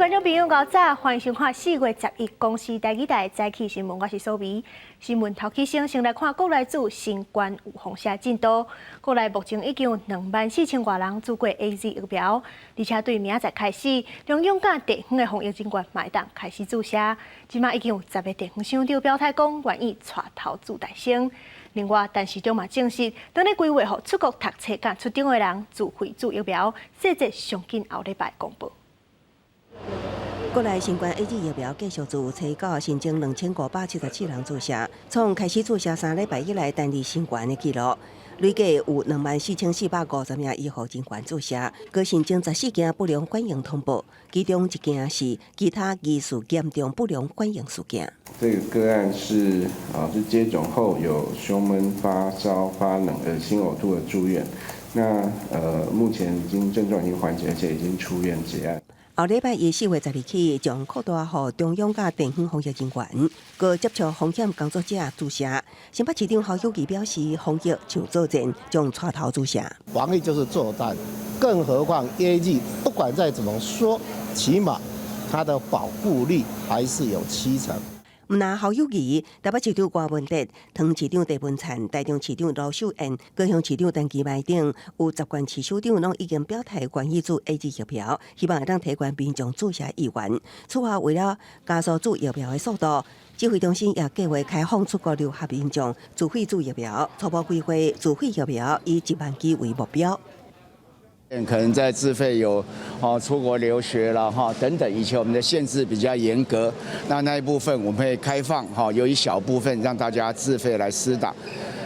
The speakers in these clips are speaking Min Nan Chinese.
觀眾朋友，午早，歡迎收看4月11公視台語台早起新聞，我是蘇眉。新聞頭起先，先來看國內注新冠預防射進度。國內目前已經有24,000外人注過 AZ 疫苗，而且對明仔載開始，中央佮地方的防疫人員嘛會當開始注射。這馬已經有10個地方首長表態講願意帶頭注代先。另外，陳時中嘛證實，當咧規劃予出國讀冊佮出張的人自費注疫苗，細節上緊後禮拜公布。國內新冠 AZ 疫苗繼續自初九新增2577人注射，創開始注射3禮拜以來單日新懸的紀錄，累計有24,450名醫護人員注射，閣新增14件不良反應通報，其中一件是其他疑似嚴重不良反應事件。這個個案是啊，是接種後有胸悶、發燒、發冷、噁心、嘔吐而住院。那目前已經症狀已經緩解，而且已經出院結案。後禮拜一4月12起，將擴大予中央佮地方防疫人員，閣接觸風險工作者注射。新北市長侯友宜表示，防疫像作戰，將帶頭注射。防疫就是作戰，更何況 AZ 不管再怎麼說，起碼它的保護力還是有70%。毋但侯友宜，台北市長柯文哲、桃園市長鄭文燦、台中市長盧秀燕、高雄市長陳其邁等，有10縣市首長攏已經表態願意注 AZ 疫苗，希望會當提懸民眾注射意願。此外，為了加速注疫苗的速度，指揮中心也計劃開放出國留學民眾自費注疫苗，初步規劃自費疫苗以1萬劑為目標。可能在自費有哦出國留學了哈等等，以前我們的限制比較嚴格，那那一部分我們會開放哈，有一小部分讓大家自費來施打。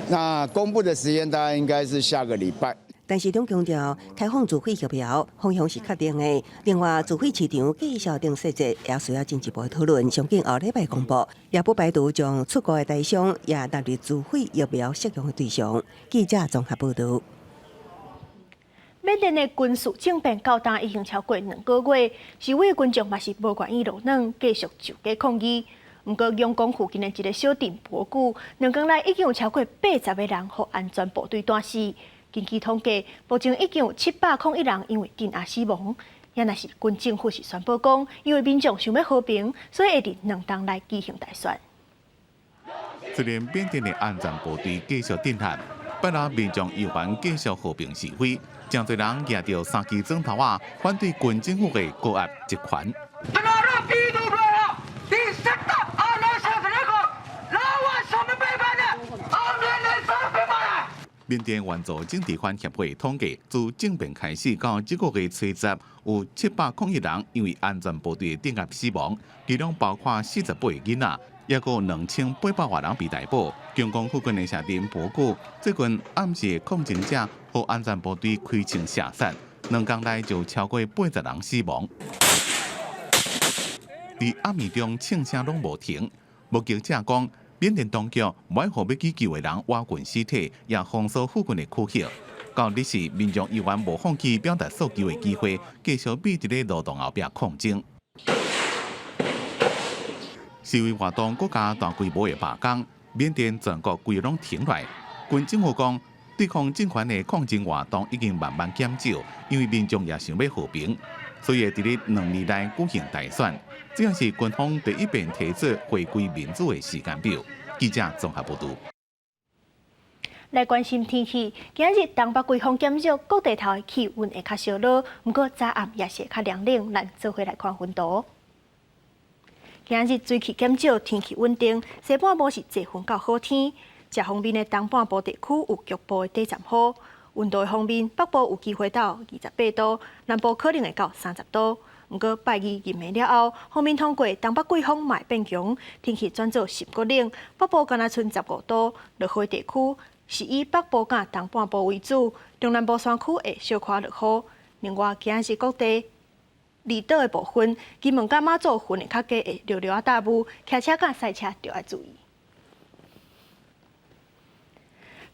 那公布的時間大概應該是下個禮拜。陳時中強調，開放自費疫苗方向是確定的。另外，自費市場計數等細節也需要進一步討論，上緊後禮拜公布。也不排除將出國的台商也納入自費疫苗適用的對象。記者綜合報導。緬甸的軍事政變到今已經超過2個月，示威群眾嘛是無願意落軟，繼續上街抗議。毋過，仰光附近的一个小鎮博古，2天來已經有超過80個人予安全部隊彈死。根據統計，目前已經有701人因為鎮壓死亡。也若是軍政府是宣布講，因為民眾想欲和平，所以會佇2冬內舉行大選。雖然緬甸的安全部隊繼續鎮壓，拜六民眾猶原繼續和平示威，誠濟人舉著三支磚頭仔，反對軍政府的高壓集權。緬甸援助政治犯協會統計，自政變開始到這個月初十，有701人因為安全部隊的鎮壓死亡，其中包括48個囡仔，抑閣有2800外人被逮捕。仰光附近的城鎮博古最近暗時抗爭者予安全部隊開槍射殺，2工內就超過80人死亡。佇暗暝中，槍聲攏無停，目擊者講，緬甸當局無愛予欲去救的人挖掘屍體，也封鎖附近的區域。到日時，民眾猶原無放棄表達訴求的機會，繼續覕佇咧路道後壁抗爭。示威活動閣加大規模的罷工，緬甸全國規攏停來。軍政府講，對抗政權的抗爭活動已經慢慢減少，因為民眾也想欲和平，所以會佇咧2年內舉行大選。這也是軍方第一遍提出回歸民主的時間表。記者綜合報導。來關心天氣，今日東北季風減弱，各地頭的氣溫會較燒熱，毋過早暗也是會較涼冷。咱做伙來看雲圖。今日水汽減少，天氣穩定，西半部是濟雲到好天。食方面的東半部地區有局部的短暫雨。溫度方面，北部有機會到28度，南部可能會到30度。毋過拜二入暝了後，鋒面通過東北季風嘛會變強，天氣轉做濕閣冷。北部敢若賰15度，落雨的地區是以北部佮東半部為主，中南部山區會小可落雨。另外，今日各地離島的部分，金門佮馬祖雲會較低，會略略仔大霧，騎車佮賽車著愛注意。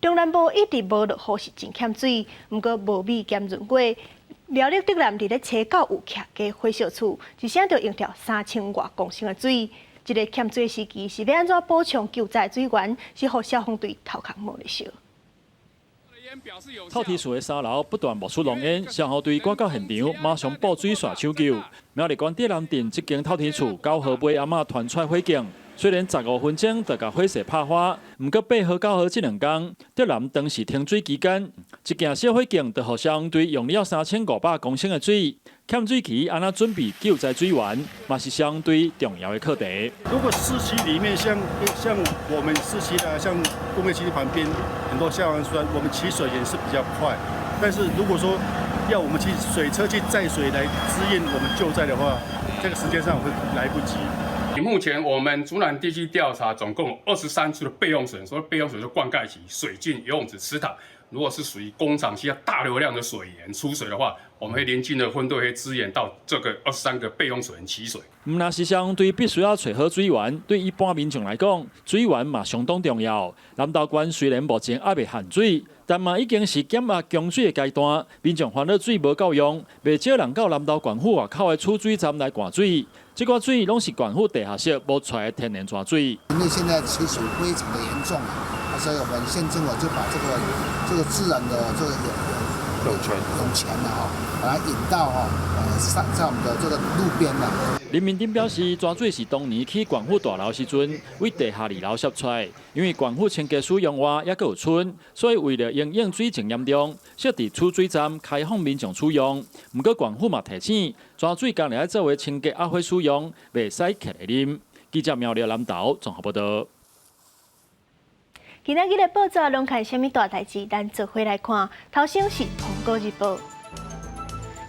中南部一直無落雨是真欠水，毋過無米兼閏月。苗栗竹南佇咧初九有徛家火燒厝，一聲就用掉3000外公升的水。這个欠水時期是欲按怎補充救災水源，是予消防隊頭殼冒咧燒。透天厝的三樓不斷冒出濃煙，消防隊趕到現場，馬上布水線搶救。苗栗縣竹南鎮這間透天厝九號尾暗仔傳出火警，雖然15分鐘就共火勢拍花，毋過8號、9號這兩工，竹南當時停水期間，一件小火警就予消防隊用了3500公升的水。欠水期按怎準備救災水源，嘛是消防隊重要的課題。如果市區裡面像我們市區的，像工業區旁邊很多消防栓，我們取水也是比較快。但是如果說要我們去水車去載水來支應我們救災的話，這個時間上會來不及。目前我們竹南地區調查總共23處的備用水，所謂備用水就灌溉渠、水圳、游泳池、池塘。如果是屬於工廠需要大流量的水源出水的話，我們會鄰近的分隊會支援到這個23個備用水源取水。毋但是消防隊必須要揣好水源，對一般民眾來講，水源嘛相當重要。南投縣雖然目前猶未限水，但嘛已經是減壓供水的階段，民眾煩惱水無夠用，袂少人到南投縣府外口的取水站來灌水。這寡水攏是縣府地下室無出來的天然泉水。因為現在缺水非常的嚴重，所以我們縣政府就把這個自然的這個湧泉啊，把它引到哈，上在我們的這個路邊啦。林明珍表示，泉水是當年起縣府大樓時陣，佇地下二樓攝出來，因為縣府清潔使用外，猶閣有賰，所以為了因應水情嚴重，設置取水站開放民眾使用。毋過縣府嘛提醒，泉水干焦愛作為清潔壓火使用，袂使揢來啉。記者苗栗南投綜合報道。今仔日的報紙攏看啥物大代誌？咱做伙來看。頭先是《蘋果日報》。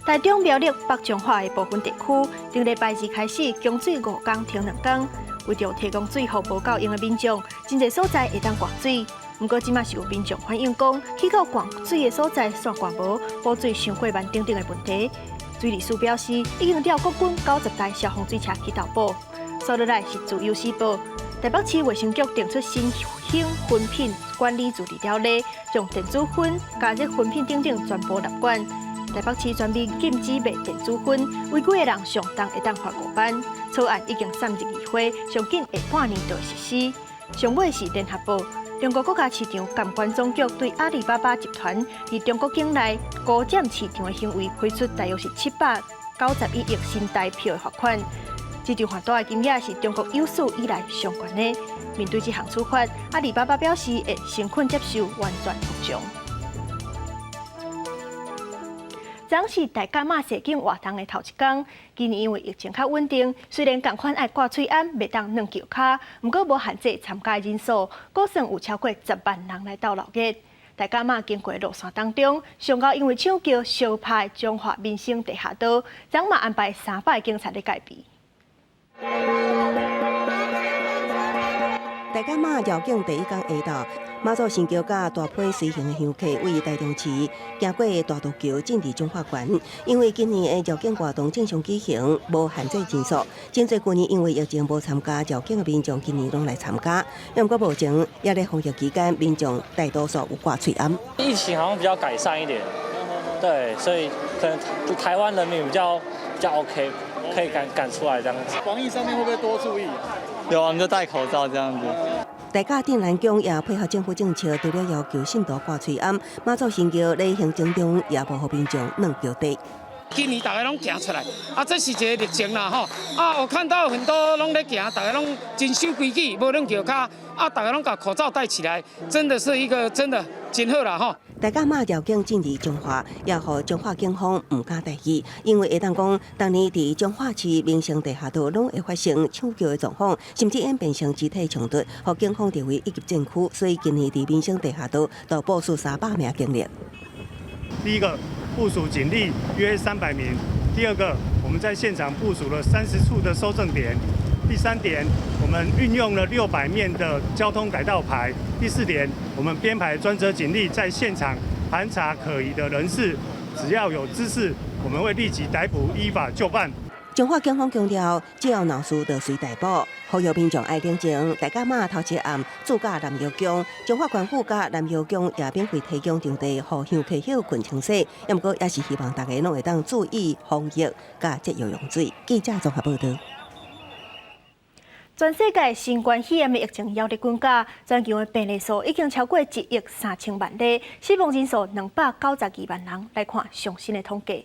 台中苗栗北彰化的部分地區，頂禮拜二開始供水5工停2工，為著提供水予無夠用的民眾，真濟所在會當灌水。毋過這馬是有民眾反映講，去到灌水的所在線灌無，補水傷過慢等等的問題。水利署表示，已經調國軍90台消防水車去投補。煞落來是自由時報。台北市衛生局定出新興薰品管理自治條例，將電子薰、加熱薰品等等全部納管。台北市全面禁止賣電子薰，違規的人上重會當罰5萬。草案已經送入議會，上緊下半年就實施。上尾是聯合報，中國國家市場監管總局對阿里巴巴集團佇中國境內孤佔市場的行為，開出大約是791億新台幣的罰款。這場罰單的金額是中國有史以來上懸的。面對這項處罰，阿里巴巴表示會誠懇接受，完全服從。昨是大甲媽社景活動的頭一工，今年因為疫情較穩定，雖然仝款愛掛喙罨，袂當軟轎跤，毋過無限制參加人數，估算有超過10萬人來鬥鬧熱。大甲媽經過路線當中，上晝因為搶轎相拍的彰化民生地下道，昨嘛安排300警察咧戒備。大甲媽繞境第一工下晝，媽祖神轎佮大批隨行的香客位台中市行過大渡橋進入彰化縣。因為今年的繞境活動正常舉行，無限制人數。真濟舊年因為疫情無參加繞境的民眾，今年攏來參加。毋過目前猶咧防疫期間，民眾大多數有掛喙罨。疫情好像比較改善一點，對，所以可能台灣人民比較 OK，可以敢出來這樣子。防疫上面會不會多注意？有啊，我們就戴口罩這樣子。大甲鎮瀾宮也配合政府政策，除了要求信徒掛喙罨，媽祖神轎咧行程中也無予民眾軟轎底。今年大家攏行出來，啊，這是一個歷程啦，吼！啊，我看到很多攏咧行，大家攏真守規矩，無軟轎跤，啊，大家攏共口罩戴起來，真的是一個真的真好啦，吼！大甲媽繞境進入彰化，也予彰化警方毋敢大意，因為會當講，當年佇彰化市民生地下道攏會發生搶轎的狀況，甚至演變成肢體衝突，予警方列為一級戰區，所以今年佇民生地下道都部署300名警力。第一個部署警力約300名，第二個我們在現場部署了30處的搜證點，第三點我們運用了600面的交通改道牌，第四點我們編排專責警力在現場盤查可疑的人士，只要有滋事，我們會立即逮捕，依法就辦。彰化警方強調，只要鬧事就隨逮捕，呼籲民眾愛冷靜。大甲媽頭一暗駐駕南瑤宮，彰化縣府佮南瑤宮也免費提供場地，予香客歇睏清洗。毋過也是希望大家攏會當注意防疫佮節約用水。記者綜合報道。全世界新冠肺炎的疫情猶咧滾加，全球的病例數已經超過1億3000萬例，死亡人數292萬人。來看上新的統計，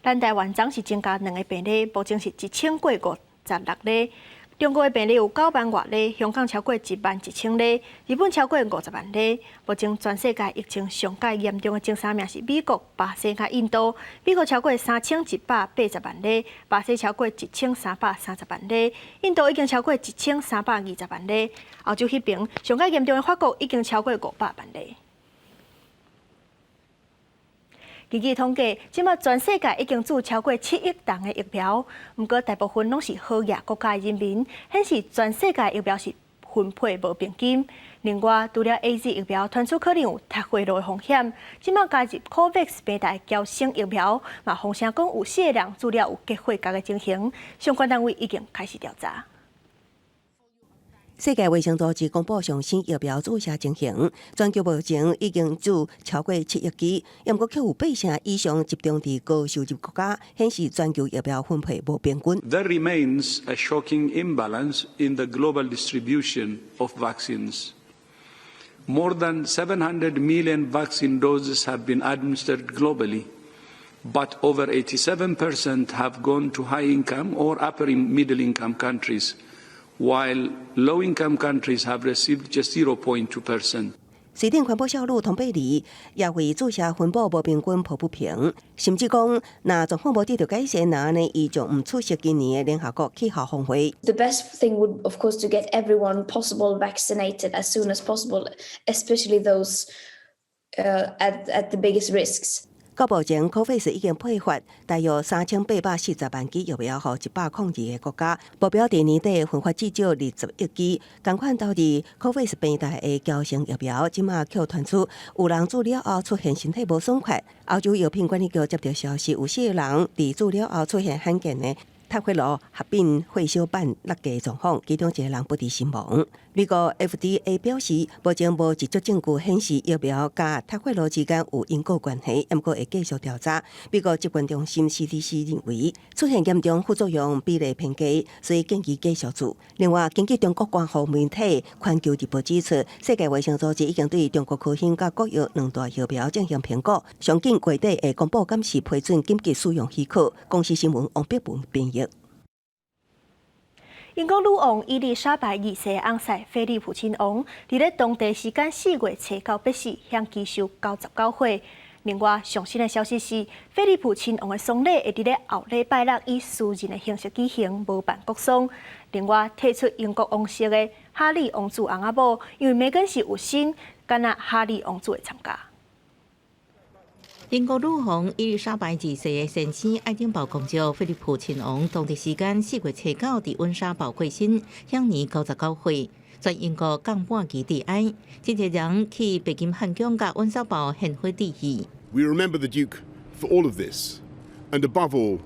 咱台灣昨是增加兩个病例，目前是1000過56例。中國的病例有9萬外例，香港超過1萬1千例，日本超過50萬例。目前全世界疫情上蓋嚴重的前三名是美國、巴西佮印度。美國超過3180萬例，巴西超過1330萬例，印度已經超過1320萬例。歐洲彼爿上蓋嚴重的法國已經超過500萬例。根據統計，這馬全世界已經注超過7億人的疫苗，毋過大部分攏是好額國家的人民，顯示全世界疫苗是分配無平均。另外，除了 AZ 疫苗傳出可能有脫血路的風險，這馬加入 COVAX 平台嬌生疫苗，嘛風聲講有四个人注了有結血膠的情形，相關單位已經開始調查。世界衛生組織公布上新疫苗注射情形，全球目前已經注超過7億劑，毋過卻有八成以上集中佇高收入國家，顯示全球疫苗分配無平均。 There remains a shocking imbalance in the global distribution of vaccines. More than 700 million vaccine doses have been administered globally, but over 87% have gone to high-income or upper middle-income countries, while low-income countries have received just 0.2%. 瑞典環保少女湯貝爾也為注射分布無平均抱不平，甚至講，若狀況無得到改善，那按呢伊就毋出席今年的聯合國氣候峰會。 The best thing would, of course, to get everyone possible vaccinated as soon as possible, especially those at the biggest risks. 到目前，COVAX 已經配發大約3840萬劑疫苗予102個國家，目標佇年底分發至少20億劑。仝款導致 COVAX 平台的嬌生疫苗，這馬卻傳出有人注了後出現身體無爽快。歐洲藥品管理局接到消息，有四個人佇注了後出現罕見的脫血路合併血小板落低狀況，其中一個人不治身亡。美國 FDA 表示，目前無直接證據顯示疫苗佮脫血路之間有因果關係，毋過會繼續調查。美國疾病中心 CDC 認為，出現嚴重副作用比例偏低，所以建議繼續注。另外，根據中國官方媒體《環球日報》指出，世界衛生組織已經對中國科興佮國藥兩大疫苗進行評估，上緊月底會公布敢是批准緊急使用許可。公視新聞王碧文編譯。英國女王伊麗莎白二世翁婿菲利普親王，佇咧當地時間4月初九欲死，享耆壽99歲。另外，上新的消息是，菲利普親王的喪禮會佇咧後禮拜六以私人的形式舉行，無辦國喪。另外，退出英國王室的哈利王子翁仔某，因為梅根是有身，干焦哈利王子會參加。英國女王伊麗莎白二世的先生愛丁堡公爵菲利普親王，當地時間4月初九佇溫莎堡過身，享年99歲。全英國降半旗致哀，真濟人去白金漢宮佮溫莎堡獻花致意。 We remember the Duke for all of this, and above all,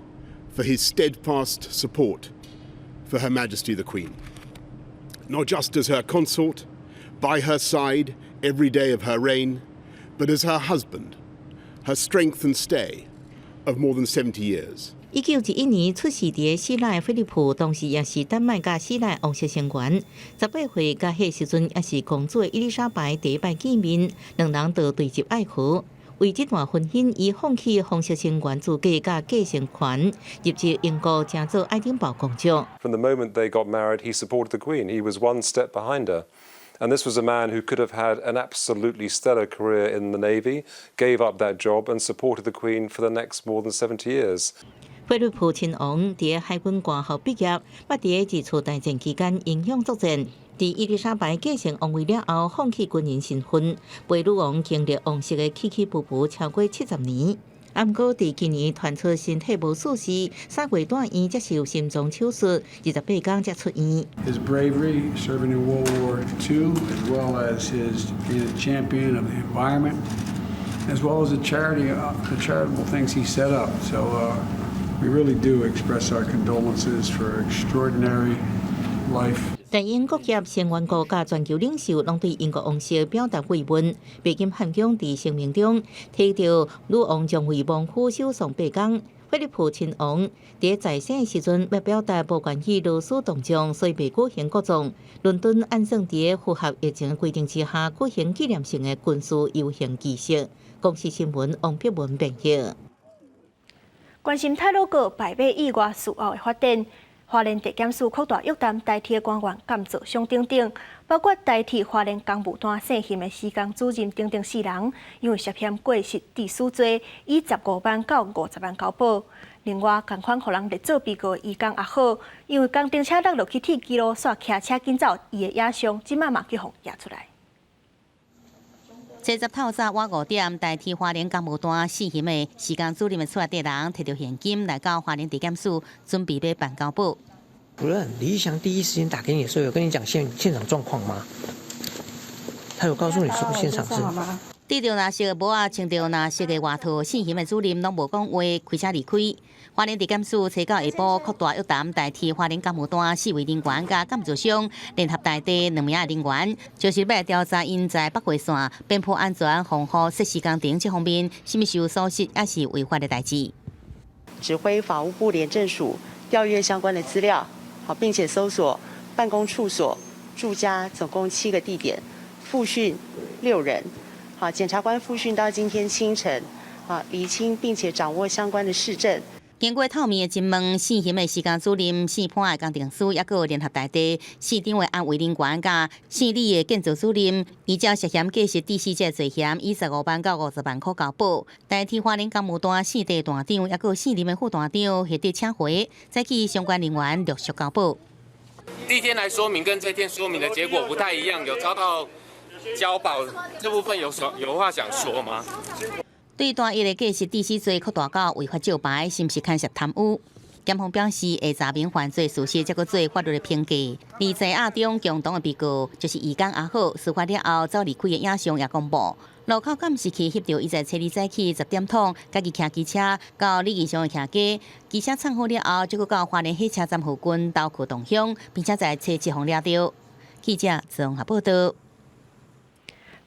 for his steadfast support for Her Majesty the Queen. Not just as her consort, by her side every day of her reign, but as her husband, her strength and stay of more than 70 years. 1911年出世佇雪萊菲利普，當時也是丹麥佮雪萊王室成員。18歲佮彼時陣也是公主的伊麗莎白第一擺見面，兩人就墜入愛河。為這段婚姻，伊放棄皇室成員資格佮繼承權，入籍英國，成做愛丁堡公爵。 From the moment they got married, he supported the Queen. He was one step behind her. And this was a man who could have had an absolutely stellar career in the Navy, gave up that job and supported the Queen for the next more than 70 years. 菲利普親王佇海軍官校畢業，捌佇二次大戰期間英勇作戰。佇伊麗莎白繼承王位了後，放棄軍人身份，陪女王經歷王室的起起伏伏超過70年。毋過，佇今年傳出身體無舒適，3月住院接受心臟手術，28工才出院。 His bravery serving in World War II, as well as his being a champion of the environment, as well as the charity, the charitable things he set up. So we really do express our condolences for extraordinary life. 但英國協成員國佮全球領袖攏對英國王室表達慰問。白金漢宮佇聲明中提到，女王將為亡夫守喪八工，菲利普親王佇在生的時陣，欲表達無願意勞師動眾，所以未舉行國葬。倫敦按算佇符合疫情規定之下舉行紀念性的軍事遊行儀式。公視新聞王碧文編譯。關心太魯閣敗馬意外事後的發展，花蓮地檢署擴大約談台鐵官員監造商等等，包括台鐵花蓮工務段姓邢的施工主任等等四人，因為涉嫌過失致死罪，以15萬到50萬交保。另外，仝款予人列做被告的移工阿好，因為工程車落落去鐵支路，煞騎車緊走，伊的影像這擺嘛去予攑出來。初十透早晚5點，台鐵花蓮工務段姓邢的施工主任的厝內底人，提著現金來到花蓮地檢署，準備欲辦交保。主任李義祥第一時間打給你的時候，有跟你講現場狀況嗎？他有告訴你說現場是？戴著藍色帽仔，穿著藍色的外套，姓邢的主任攏無講話，開車離開。花蓮地檢署初九下晡擴大約談台鐵花蓮工務段四位人員佮監造商聯合大地兩名人員，就是欲來調查𪜶在北回線邊坡安全防護設施工程這方面，是毋是有疏失抑是違法的代誌。指揮法務部廉政署調閱相關的資料，好，並且搜索辦公處所、住家，總共七個地點，複訊六人。好，檢察官複訊到今天清晨，啊，釐清並且掌握相關的事證。經過透明的詢問，姓邢的施工主任、姓潘的工程師，抑閣有聯合大地市長的安衛人員佮姓李的建造主任，依照涉嫌過失致死這罪嫌，以15萬到50萬箍交保。台鐵花蓮工務段姓鄭段長，抑閣有姓林的副段長，獲得請回，再去相關人員陸續交保。第一天來說明跟這天說明的結果不太一樣，有遭到交保這部分有所有話想說嗎？對單一的過失致死罪擴大到違法招牌，是毋是牽涉貪污？檢方表示會查明犯罪事實，才閣做法律的評價。而在案中共同的被告就是移工阿好，事發了後走離開的影像也公布。路口監視器翕著伊在初二早起10點通，家己騎機車到李義祥的徛家，機車藏好了後，才閣到花蓮火車站附近兜去動向，並且在初七予掠著。記者綜合報道。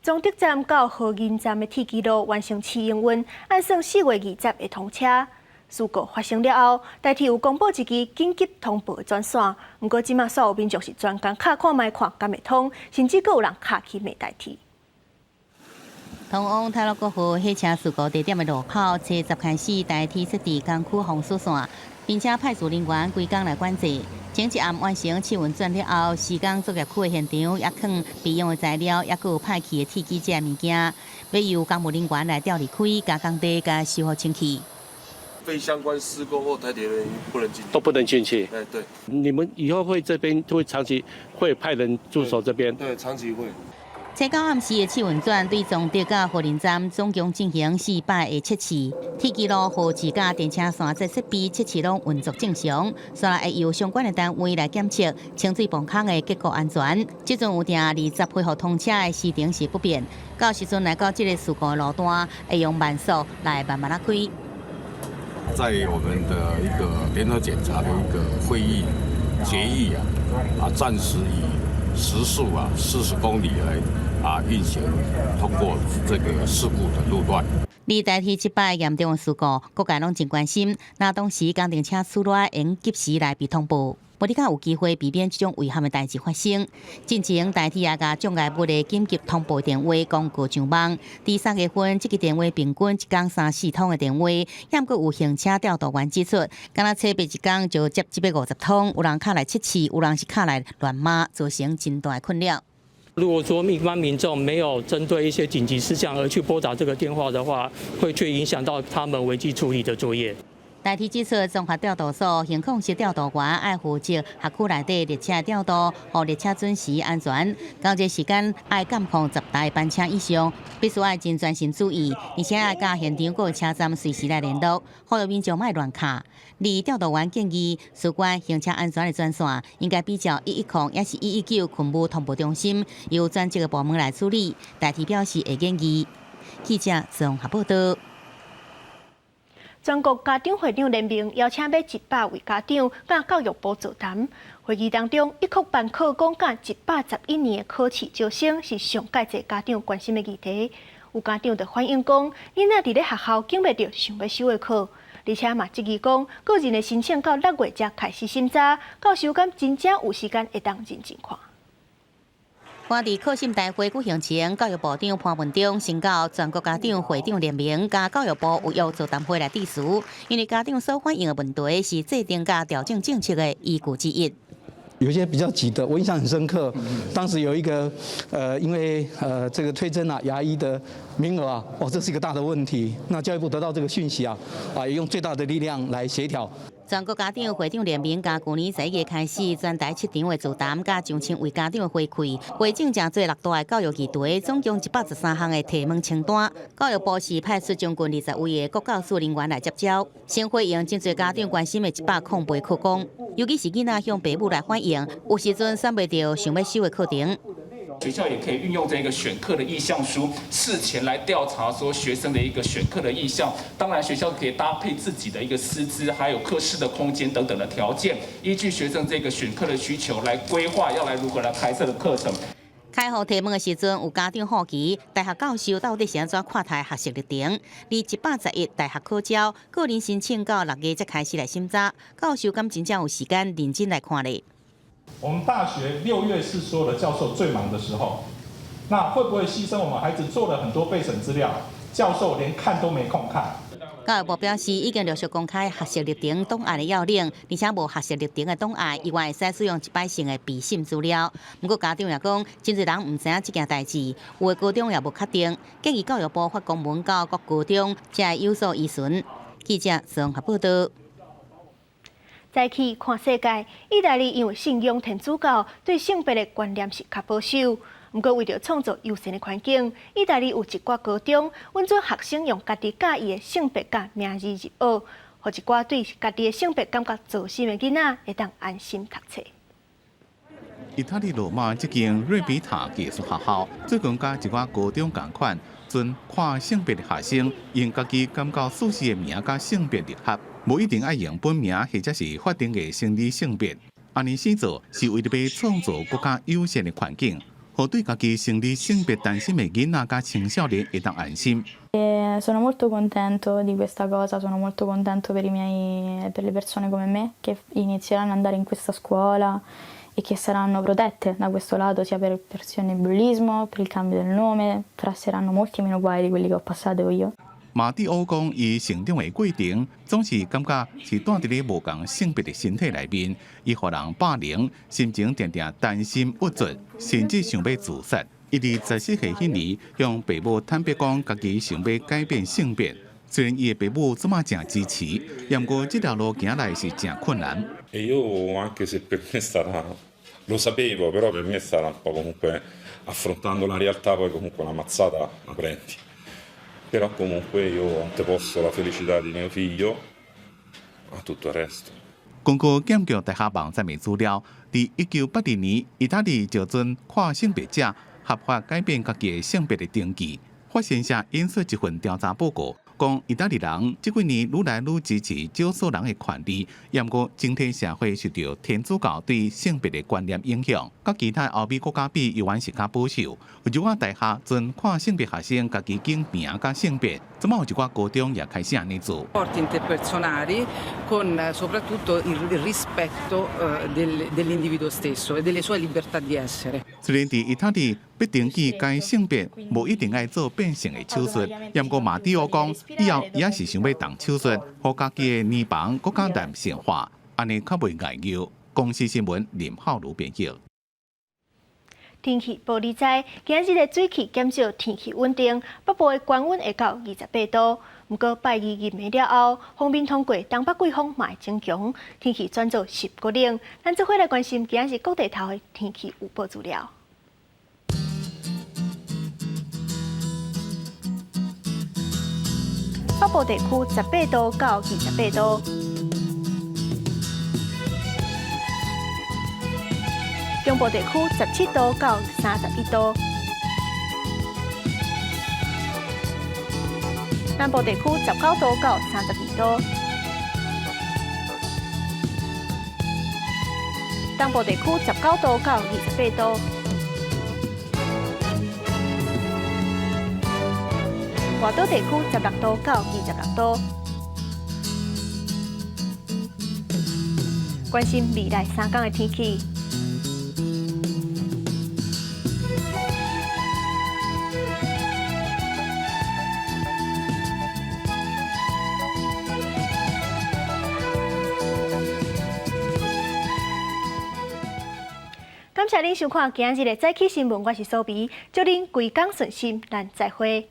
彰德站到河銀站的鐵支路完成試營運，按算4月20會通車。事故發生了後，台鐵有公布一支緊急通報的專線，毋過這馬煞有民眾是專工敲看覓看敢會通，甚至閣有人敲去罵台鐵。通往太魯閣號火車事故地點的路口，初十開始台鐵設置工區封鎖線，並且派駐人員規工來管制。前一暗完成試運轉了後，施工作業區的現場也囥備用的材料，抑閣有歹去的鐵支這物件，欲由工務人員來調離開，共工地共修復清氣。非相關施工或台鐵人員不能進，都不能進去。哎，對。你們以後會這邊會長期會派人駐守這邊？對，長期會。初九暗時的試運轉對彰德佮和林站總共進行四擺的測試，鐵支路號誌佮電車線這設備測試攏運作正常，煞來會由相關的單位來檢測清水泵孔的結構安全。這陣有定20恢復通車的時程是不變，到時陣來到這个事故路段，會用慢速來慢慢仔開。在我們的一個聯合檢查的一個會議決議啊，暫時以時速40公里來運行通過這個事故的路段。而台鐵這擺嚴重的事故，各界攏真關心。若當時工程車出來，應及時來被通報，無你較有機會避免這種遺憾的代誌發生。進前台鐵也共障礙物的緊急通報電話公告上網，佇3月份，這個電話平均一工三四通的電話，抑閣有行車調度員指出，敢若初八一工就接150通，有人敲來測試，有人是敲來亂罵，造成真大的困擾。如果說一般民眾沒有針對一些緊急事項而去撥打這個電話的話，會去影響到他們危機處理的作業。台鐵指出，綜合調度所行控室調度員愛負責轄區內底列車調度，予列車準時安全。到這時間愛監控10台班車以上，必須愛真專心注意，而且愛佮現場各個車站隨時來聯絡，呼籲民眾莫亂敲。而調度員建議，事關行車安全的專線，應該比照110抑是119勤務通報中心，由專責的部門來處理。台鐵表示會建議。記者綜合報道。全國家長會長聯盟邀請欲100位家長佮教育部座談。會議當中，一國辦考講佮111年的考試招生是上蓋濟家長關心的議題。有家長就反映講，囡仔佇咧學校揀袂著想欲修的課。而且嘛質疑講，個人的申請到6月才開始審查，教授敢真正有時間會當認真看。趕佇考審大會舉行前，教育部長潘文忠先到全國家長會長聯盟佮教育部有約座談會來致辭，因為家長所反映的問題是制定佮調整政策的依據之一。有些比較急的，我印象很深刻。當時有一個，因為這個推甄啊牙醫的名額啊，哦，這是一個大的問題。那教育部得到這個訊息啊，啊，也用最大的力量來協調。全國家長會長聯盟佮舊年11月開始，全台七場的座談，佮上千位家長的回饋，回贈誠濟六大的教育議題，總共113項的提問清單。教育部是派出將近20位的國教署人員來接招，先回應真濟家長關心的108課綱，尤其是囡仔向爸母來反映，有時陣選袂著想欲修的課程。學校也可以運用這個選課的意向書，事前來調查說學生的一個選課的意向。當然，學校可以搭配自己的一個師資，還有課室的空間等等的條件，依據學生這個選課的需求來規劃要來如何來開設的課程。開放提問的時陣，有家長好奇大學教授到底是按怎看待學習歷程？佇111大學考招，個人申請到6月才開始來審查，教授敢真正有時間認真來看咧？我們大學6月是所有的教授最忙的時候，那會不會犧牲我們孩子做了很多備審資料，教授連看都沒空看？教育部表示，已經陸續公開學習歷程檔案的要領，而且無學習歷程的檔案，猶原會使使用一擺性的備審資料。毋過家長也講，真濟人毋知影這件代誌，有的高中也無確定，建議教育部發公文到各高中，才會有所依循。記者綜合報道。再去看世界，意大利因為信仰天主教，對性別的觀念是較保守。毋過為著創造友善的環境，意大利有一寡高中允准學生用家己佮意的性別佮名字入學，予一寡對家己的性別感覺糟心的囡仔會當安心讀冊。意大利羅馬這間瑞比塔技術學校最近佮一寡高中仝款，准跨性別的學生用家己感覺舒適的名佮性別入學，無一定愛用本名或者是法定的生理性別。按呢做是為著欲創造閣較友善的環境，予對家己生理性別擔心的囡仔佮青少年會當安心。 Sono molto contento di questa cosa, sono molto contento per le persone come me che inizieranno ad andare in questa scuola e che saranno protette da questo lato sia per questioni di bullismo, per il cambio del nome, passeranno molti meno guai di quelli che ho passato io. 馬蒂歐講，伊成長的過程總是感覺是蹛佇咧無仝性別的身體內面，伊予人霸凌，心情定定擔心鬱卒，甚至想欲自殺。伊佇14歲彼年向爸母坦白講，家己想欲改變性別。雖然伊的爸母這馬誠支持，毋過這條路行來是誠困難。 E io anche se per me è stata, lo sapevo, però per me è stata un po' comunque affrontando la realtà, poi comunque una mazzata la prendi. Però comunque io anteposto la felicità di mio figlio a tutto il resto. 根據劍橋大學網站的資料，佇1982年，意大利就准跨性別者合法改變家己的性別的登記。法新社引述一份調查報告，講意大利人這幾年愈來愈支持少數人的權利，毋過整體社會受著天主教對性別的觀念影響，佮其他歐美國家比，猶原是較保守。有一寡大學准跨性別學生家己揀名佮性別，這馬有一寡高中也開始按呢做。 interpersonali con soprattutto il rispetto dell'individuo stesso e delle sue libertà di essere。雖然佇意大利欲登記改性別，無一定愛做變性的手術，毋過馬蒂歐講，以後伊也是想欲動手術，予家己的乳房閣較男性化，按呢較袂礙吽。公視新聞林浩如編譯。天氣報你知，今仔日的水汽減少，天氣穩定，北部的高溫會到28度。毋過拜二入暝了後，鋒面通過東北季風嘛會增強，天氣轉做濕閣冷。咱做伙來關心今仔日各地頭的天氣預報資料。北部地區18度到28度。中部地區17度到31度，南部地區19度到32度，東部地區19度到28度，外島地區16度到26度。關心未來3工的天氣。感謝恁收看今日的早起新聞，我是蘇比，祝恁規工順心，咱再會。